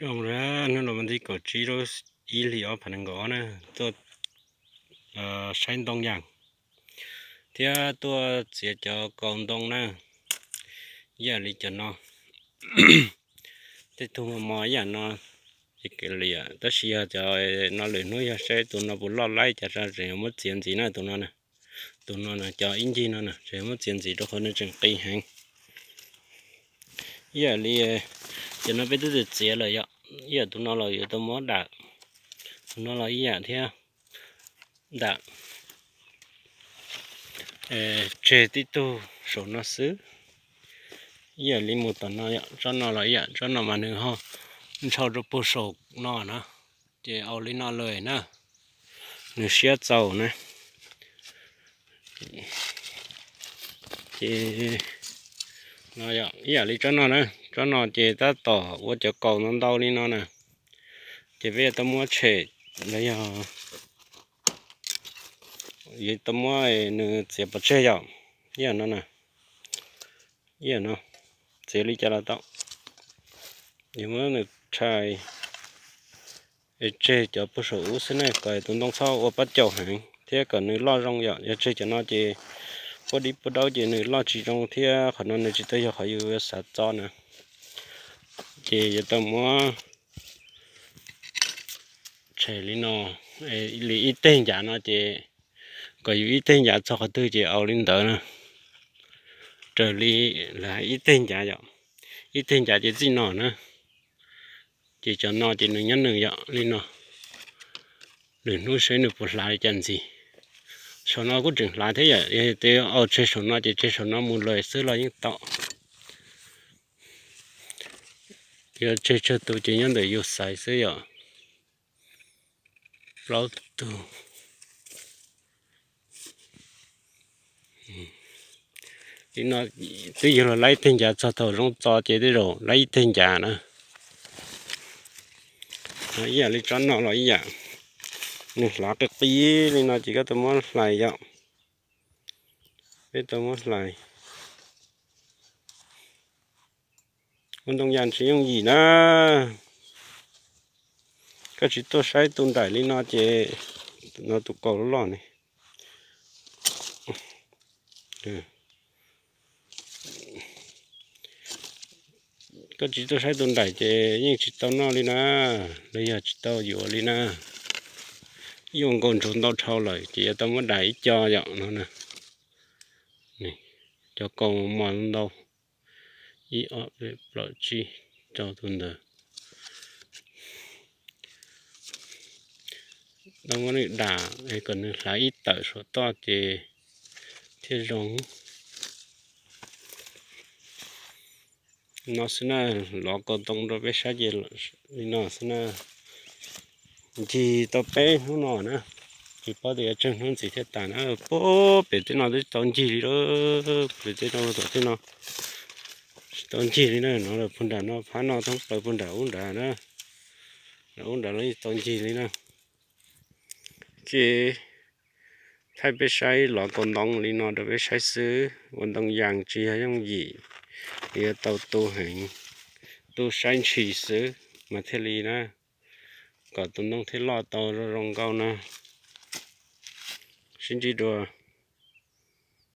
Zoo rau hnub los vas thib kaum tsib lub ib hlis ob phav nees nkaum ob na, tuaj saib ntoo yas thiab tuaj txiav cov kaus ntoo na. Ib yam li cov no, tej tug mos mos ib yam no, ces kev liam, tab sis yog cov no lwm hnub yog saib tus no puas loj laib cas, tseem muab txiav ntxiv na tus no. Tus no cov ib ncig no na tseem muab txiav ntxiv rau qhov nws tseem qis heev. Ib yam li cov no peb twb txiav txiav lawm yom. Ib yam tus no los yuav tau muab dam, tus no los ib yam thiab, dam tseg tib tug saum no xwb. Ib yam li mus tom no yom, tsob no los ib yam, tsob no mas nws ho ntshaw rau puag saum no na, ces au li no lawm na, nws siab txaus na. Ces no ib yam li tsob no na, tsob no ces tab tom ua cov kaus ntau ntau li no na, ces peb yuav tau muab tshem los yog yuav tau muab nws txiav pov tseg yom. Ib yam no na, ib yam no, txiav li cas los tau, yuav muab nws rhais tseg cov puag saum ub xwb ne, kom tus ntoo txhob ua pob caus heev thiab kom nws loj zoo yom. Yog tseg cov no ces puab dib puab daub ces nws loj tsis zoo thiab qhov no nws tsis tau yog qhov yus xav txo na. Ces yuav tau muab tshem li no, li ib teg ncav no ces kom yus ib teg ncav txog qhov twg ces au li ntawd na. Raws li lawv hais ib teg ncav yom, ib teg ncav ces txij no na. Ces cov no ces nws nyob nws yom li no, lwm hnub saib nws puas hlav li cas ntxiv. Saum no kuj tseem hlav thiab yom, yog tias au tseg saum no ces tseg saum no mus lawm xwb los yeej tau. Yuav tseg tsawg tus ces nyob ntawm yus xaiv xwb yom. Plaub tug. Li no twb yog los laib ib teg ncav txog thaum zoo txo ces tej zaum laib ib teg ncav na. Ib yam li tsob no los ib yam, nws hlav qis qis li no ces koj tau muab hlais yom. Peb tau muab hlais. Ua ntoo yas tsis yooj yim na. Koj tsis tuaj saib tus nraim li no ces, no tus kaus loj loj ne. Koj tsis tuaj saib tus nraim ces yeej tsis tau noj li na, los yog tsis tau yuav li na. Yuav nkaus ntsuag ntau dhau lawm ces yuav tau muab dam ib co yom no. Cov kaus mos ntau, ib ob peb plaub tsib rau tus ntawd. Tau muab nws dam kom nws hlav ib tawm saum toj ces thiaj zoo. No xwb na, lov kaus ntoo rau peb saib ces li no xwb na. Ncig tau peb hnub no na, tsis paub tias yuav tsawg hnub ntxiv thiaj tas na. Pem tej no twb tsis tau ncig li lawm, pem tej no tom tej no tsis tau ncig li na. No lawm puag nram no, phab no thoob plaws puag nram ub nrad na, nram ub nrad los tsis tau ncig li na. Ces thaij peb saib lov kaus ntoo li no rau peb saib xwb, ua ntoo yas tsis yog yooj yim, yuav tau tu heev, tu saib ntshis xwb mas thiaj li na, kom tus ntoo thiaj loj tau zoo zoo nkauj na. Sib ntsib dua.